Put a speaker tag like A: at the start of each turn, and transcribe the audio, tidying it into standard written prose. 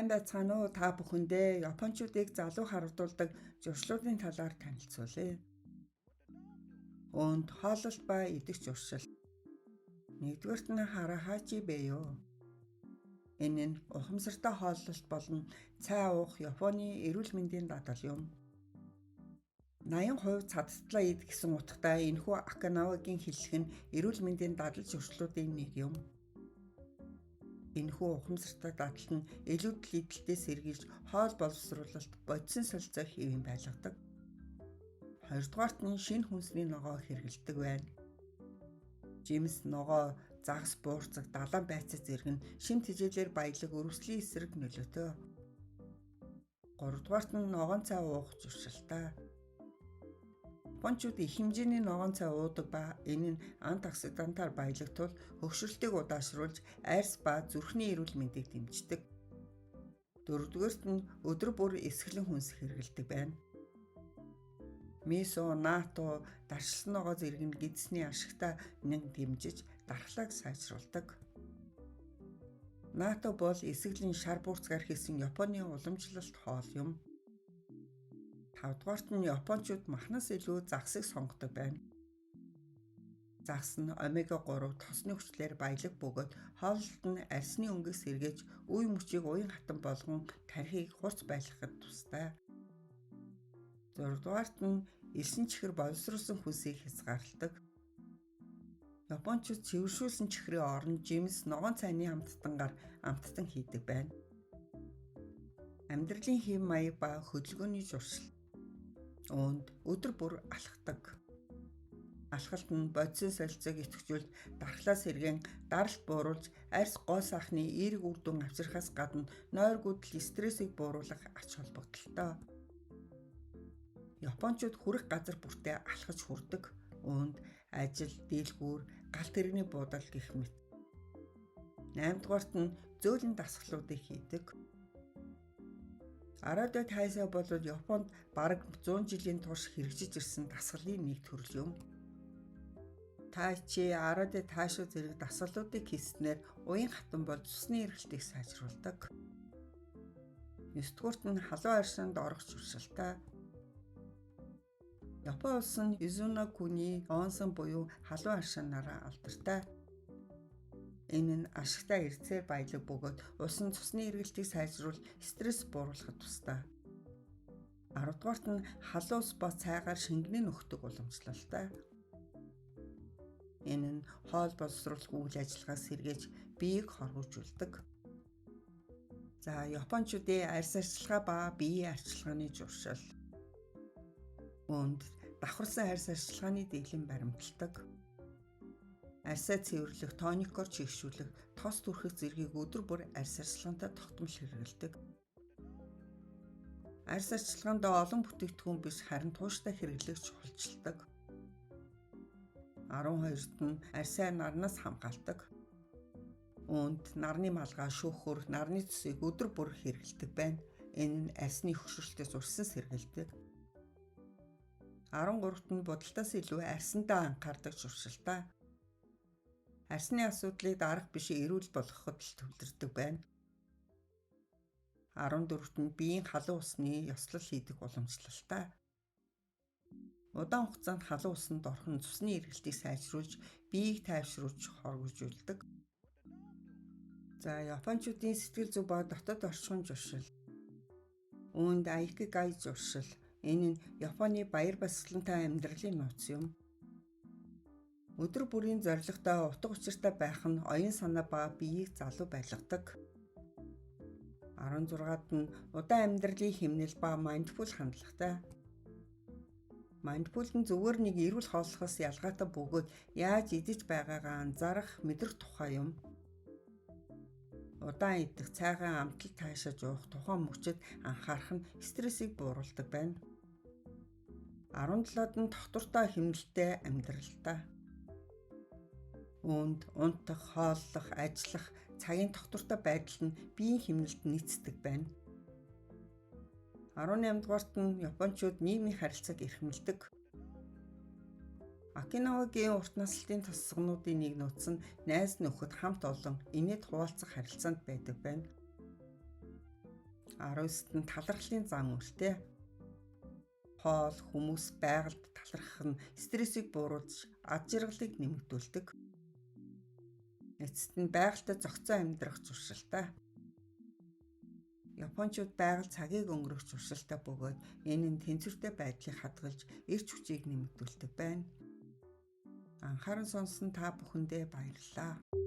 A: Сайн байцгаана уу, та бүхэндээ японочдыг залуу харагдуулдаг зуршлуудын талаар танилцуулъя. Үүнд хооллолт ба идэх зуршил. Нэгдүгээрт нь харахачи бэё. Энэ нь ухамсартай хооллолт болон цай уух Японы эрүүл мэндийн дадал юм. 80% цадтлаа ид гэсэн утгатай энэхүү Окинавагийн хэллэг нь эрүүл мэндийн дадал зуршлуудын нэг юм. Энэхүү ухамсартай дадал нь илүүдэл идэлтээс сэргийлж хоол боловсруулалт, бодисын солилцоо хэвийн байлгадаг. Хоёрдугаарт нь шинэ хүнсний ногоо хэрэглэдэг байна. Жимс, ногоо, загас, буурцаг, далайн байцаа зэрэг нь шим тэжээлээр баялаг, өрөвслийн эсрэг нөлөөтэй. Гуравдугаарт нь ногоон цай уух зуршилтай. Японочууд их хэмжээний ногоон цай уудаг ба энэ нь антиоксидантаар баялаг тул хөгшрөлтийг удаашруулж, арьс ба зүрхний эрүүл мэндийг дэмждэг. Дөрөвдүгээрт нь өдөр бүр эсгэлэн хүнс хэрэглэдэг байна. Мисо, нато, даршилсан ногоо зэрэг нь гэдэсний ашигтай нэн дэмжиж дархлааг сайжруулдаг. Нато бол эсгэлэн шар буурцгаар хийсэн Японы уламжлалт хоол юм. Тавдугаарт нь японочууд махнаас илүү загсыг сонгодог байна. Загас нь омега 3 тосны хүчлээр баялаг бөгөөд хооллолт нь арьсны өнгийг сэргээж, үе мөчийг уян хатан болгон тархийг хурц байлгахад тустай. Зургаадугаарт нь элсэн чихэр боловсруулсан хүнсийг хязгаарладаг. Японочууд цэвэршүүлсэн чихрийн оронд жимс, ногоон цайны амттангаар амттан хийдэг байна. Амьдралын хэв маяг ба хөдөлгөөний зуршил. Үүнд өдөр бүр алхдаг. Алхалт нь бодисын солилцоог идэвхжүүлж, дархлаа сэргээн, даралт бууруулж, арьс гоо сайхны эерэг үр дүн авчрахаас гадна нойргүйдэл стрессийг бууруулах ач холбогдолтой. Японочууд хүрэх газар бүртээ алхаж хүрдэг. Үүнд ажил, дийлгүүр, галт тэрэгний буудал гэх мэт. 8 дугаарт нь зөөлөн дасгалуудыг хийдэг. Арадэ Тайсо бол Японд бараг 100 жилийн турш хэрэгжиж ирсэн дасгалын нэг төрөл юм. Тайчи, Арадэ Тайшо зэрэг дасгалуудыг хийснээр уян хатан бол цусны эргэлтийг сайжруулдаг. 9-дүгээрт нь халуун арьсанд орох зуршилтай. Япон улс нь Изунокуни онсон буюу халуун аршаанаараа алдартай. Энэ нь ашигтай эрдэсээр баялаг бөгөөд усан цусны эргэлтийг сайжруулж, стресс бууруулахад тустай. 10 дугаарт нь халуун ус ба цайгаар шингэнээ нөхдөг уламжлалтай. Энэ нь хоол боловсруулах үйл ажиллагааг сэргээж, биеийг хоргожуулдаг. За, японочдын арьс арчилгаа ба биеийн арчилгааны зуршил. Үүнд давхарсан арьс арчилгааны дэглэм баримталдаг. Арьсаа цэвэрлэх, тоникоор чийгшүүлэх, тос түрхэх зэргийг өдөр бүр арьс арчилгаантай тогтмол хэрэглэдэг. Арьс арчилгаанд олон бүтээгдэхүүн биш, харин тууштай хэрэглэх чухалчилдаг. 12-т нь арьсаа нарнаас хамгаалдаг. Үүнд нарны малгай, шүүхөр, нарны цэсийг өдөр бүр хэрэглэдэг байна. Энэ нь арьсны хөгшрөлтөөс урьдчилан сэргийлдэг. 13-т нь будалтаас илүү арьсандаа анхаардаг зуршилтай. Арьсны асуудлыг дарах биш, эрүүл болгоход л төвлөрдөг байна. 14-т нь биеийн халуун усны ёслол хийдэг уламжлалтай. Удаан хугацаанд халуун усанд орох нь цусны эргэлтийг сайжруулж, биеийг тайвшруулж, хоргожуулдаг. За, японочдын сэтгэл зүй ба дотоод орчхон зуршил. Үүнд Айкигай зуршил. Энэ нь Японы баяр баясгалантай амьдралын нууц юм. Өдөр бүрийн зорилготой, утга учиртай байх нь оюун санаа ба биеийг залуу байлгадаг. 16-ад нь удаан амьдралын хэмнэл ба mindful хандлагатай. Mindful нь зүгээр нэг эрүүл хооллохоос ялгаатай бөгөөд яаж идэж байгаагаа анзаарах, мэдрэх тухай юм. Удаан идэх, цайгаа амтал таашааж уух, тухайн мөчөд анхаарах нь стрессийг бууруулдаг байна. 17-д нь тогтвортой хэмнэлтэй амьдралтай. Үүнд унтах, хооллох, ажиллах цагийн тогтвортой байдал нь биеийн хэмнэлд нийцдэг байна. 18 дугаарт нь японочууд нийгмийн харилцааг эрхэмлэдэг. Окинавагийн урт наслалтын тосгонуудын нэг нууц нь найз нөхөд хамт олон инээд хуваалцах харилцаанд байдаг байна. 19-т нь талархлын зан үйлтэй. Хоол, хүмүүс, байгальд талархах нь стрессийг бууруулж, аз жаргалыг нэмэгдүүлдэг. Эцэст нь байгальтай зохицон амьдрах зуршилтай. Японочууд байгаль цагийг өнгөрөх зуршилтай бөгөөд энэ нь тэнцвэртэй байдлыг хадгалж, эрч хүчийг нэмэгдүүлдэг байна. Анхааран сонссон та бүхэндээ баярлалаа.